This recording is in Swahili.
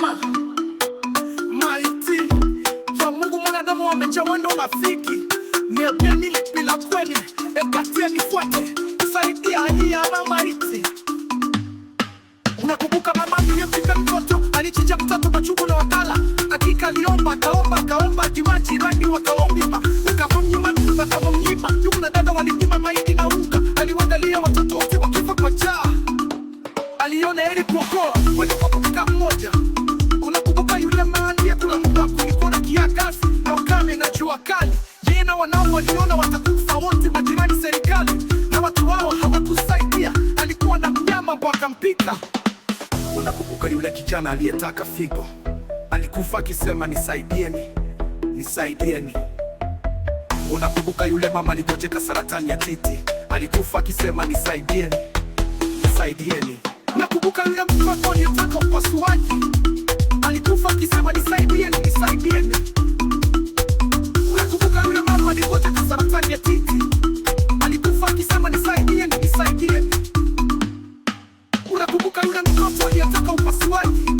Ama maiti kwa Mungu mwanadamu wamejaa wendo rafiki. Niambieni lipi la kweli, epatie nifuate, saidia hii ama maiti. Unakumbuka mama aliyepika mtoto, alichinja mtoto machungu na wakala. Hakika aliomba, akaomba, akaomba, jirani wakaomba, wakamnyima, wakamnyima. Ndugu na dada walinyima mahindi na unga, aliwaangalia watoto wote wakifa kwa njaa. Aliona heri kuokoa waliokoka mmoja. Unakumbuka yule mama aliyekula mbwa, kulikuwa na kiangazi na ukame na jua kali. Yeye na wanao waliona watakufa wote, majirani, serikali na watu wao hawakusaidia. Alikuwa na mnyama wakampika. Unakumbuka yule kijana aliyetaka figo? Alikufa akisema nisaidieni, nisaidieni. Unakumbuka yule mama aligonjeka saratani ya titi? Alikufa akisema nisaidieni, nisaidieni. Nakumbuka yule mtoto aliyetaka upasuaji? Alikufa akisema nisaidieni, nisaidieni. Unakumbuka yule mama aligonjeka saratani ya titi? Alikufa akisema nisaidieni, nisaidieni. Unakumbuka yule mtoto aliyetaka upasuaji?